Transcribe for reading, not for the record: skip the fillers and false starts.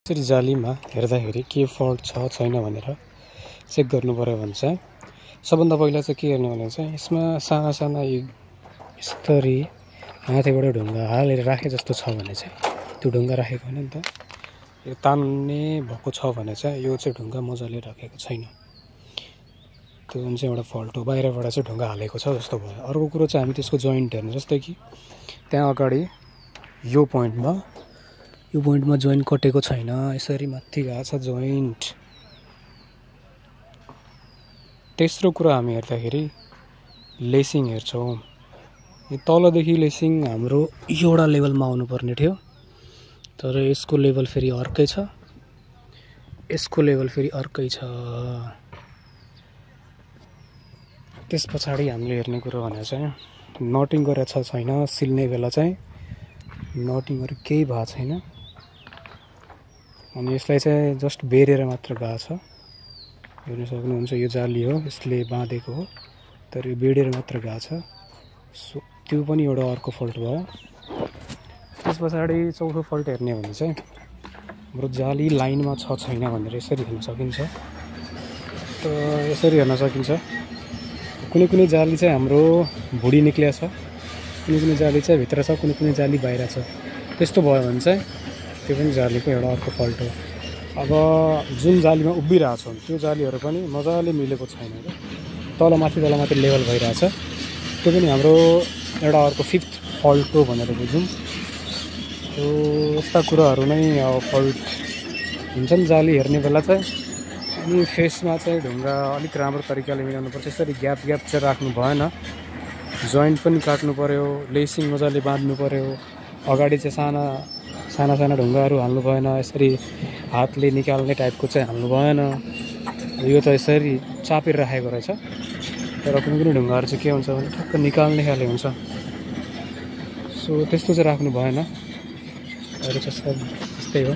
यसरी जालीमा हेर्दाखेरि के फल्ट छ छैन भनेर चेक गर्नु पर्यो भने चाहिँ सबभन्दा पहिला चाहिँ के हेर्नु भने चाहिँ यसमा साना साना यसरी माथिबाट ढुङ्गा हालेर राखे जस्तो छ भने चाहिँ त्यो ढुङ्गा राखेको हैन नि त। यो तान्ने भएको छ भने चाहिँ यो चाहिँ ढुङ्गा मजाले राखेको छैन। त्यो जुन चाहिँ एउटा फल्ट हो, बाहिरबाट चाहिँ ढुङ्गा हालेको छ जस्तो भयो। अर्को कुरो चाहिँ हामी त्यसको जोइन्ट हेर्नु, जस्तै कि त्यहाँ अगाडि यो पोइन्टमा जोइन्ट कटेको छैन, यसरी माथि गएको छ जोइन्ट। तेस्रो कुरा हामी हेर्दाखेरि लेसिङ हेर्छौँ। यो तलदेखि लेसिङ हाम्रो एउटा लेभलमा आउनुपर्ने थियो, तर यसको लेभल फेरि अर्कै छ, यसको लेभल फेरि अर्कै छ। त्यस पछाडि हामीले हेर्ने कुरो भने चाहिँ नटिङ गरेको छ छैन, सिल्ने बेला चाहिँ नटिङहरू केही भएको छैन। अनि यसलाई चाहिँ जस्ट बेरेर मात्र गएको छ। हेर्न सक्नुहुन्छ यो जाली हो, यसले बाँधेको हो, तर यो बेडेर मात्र गएको छ। सो त्यो पनि एउटा अर्को फल्ट भयो। त्यस पछाडि चौथो फल्ट हेर्ने भने चाहिँ हाम्रो जाली लाइनमा छ छैन भनेर यसरी हेर्न सकिन्छ। त यसरी हेर्न सकिन्छ कुनै कुनै जाली चाहिँ हाम्रो भुडी निक्लिएको छ, कुनै कुनै जाली चाहिँ भित्र छ, कुनै कुनै जाली बाहिर छ। त्यस्तो भयो भने चाहिँ त्यो पनि जालीको एउटा अर्को फल्ट हो। अब जुन जालीमा उभिरहेको छ त्यो जालीहरू पनि मजाले मिलेको छैन क्या, तलमाथि लेभल भइरहेछ। त्यो पनि हाम्रो एउटा अर्को फिफ्थ फल्ट हो भनेर बुझौँ। त्यो यस्ता कुराहरू नै अब फल्ट हुन्छन् जाली हेर्ने बेला चाहिँ। अनि फेसमा चाहिँ ढुङ्गा अलिक राम्रो तरिकाले मिलाउनुपर्छ। यसरी ग्याप चाहिँ राख्नु भएन, जोइन्ट पनि काट्नु पर्यो, लेसिङ मजाले बाँध्नु पर्यो। अगाडि चाहिँ साना ढुङ्गाहरू हाल्नु भएन, यसरी हातले निकाल्ने टाइपको चाहिँ हाल्नु भएन। यो त यसरी चापेर राखेको रहेछ, तर कुनै कुनै ढुङ्गाहरू चाहिँ के हुन्छ भने ठक्क निकाल्ने खाले हुन्छ। सो त्यस्तो चाहिँ राख्नु भएन। अरू चाहिँ सब त्यस्तै हो।